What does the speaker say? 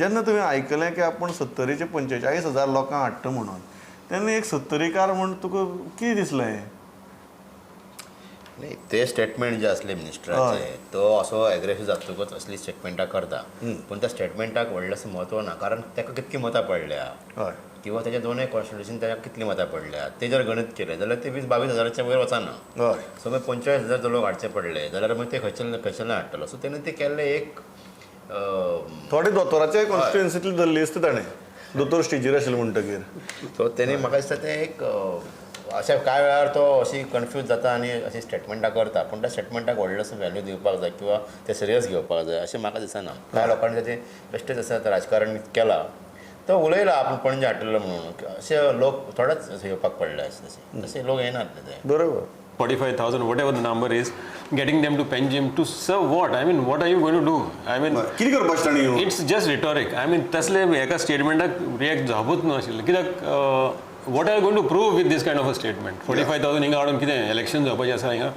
जेन्ना तुवें आयकलें की आपूण सत्तरीचे 45,000 लोकांक हाडटा म्हणून, तेन्ना एक सत्तरीकार म्हूण तुका कितें दिसलें? नाही, ते स्टेटमेंट जे असले मिनिस्टराचे, तो असो एग्रेसीव जातकूच असली स्टेटमेंटां करता. पूण त्या स्टेटमेंटाक व्हडलेंशें म्हत्व ना, कारण ताका कितकी मतां पडल्या किंवा तेच्या दोनूय कॉन्स्टिट्युशन ताका कितली मतां पडल्या, ते जर गणीत केलें जाल्यार ते 20-22 हजाराच्या वयर वचना. सो मागीर 45,000 जर लोक हाडचे पडले जाल्यार मागीर ते खंयच्यान खंयच्यान हाडटलो? सो तेणें ते केल्लें एक थोडे दोतोराच्या कॉन्स्टिट्युएन्सीतली धरली आसता ताणें, दोतोर स्टेजीर आशिल्ले म्हणटकीर. सो तेणी म्हाका दिसता तें एक अशा कांय वेळार तो अशी कन्फ्यूज जाता आनी अशी स्टेटमेंटां करता, पूण त्या स्टेटमेंटाक व्हडलोसो व्हॅल्यू दिवपाक जाय किंवा ते सिरियस घेवपाक जाय अशें म्हाका दिसना. कांय लोकांनी ताचें बेश्टेच आसा राजकारण केलां. तो उलयला आपूण पणजे हाडटलो म्हणून, अशे लोक थोडेच येवपाक पडले अशें तशें तशे लोक येनात ते. 45,000, whatever the number is, getting them to Panjim to serve what? I mean, what are you going to do? I mean, कितें करपाचें ताणें येवन? It's just rhetoric. I mean, तसले एका स्टेटमेंटाक रिएक्ट जावपूच नाशिल्लें, कित्याक what are going to prove with this kind of a statement? 45,000 हिंगा हाडून कितें इलेक्शन जावपाचें आसा हिंगा?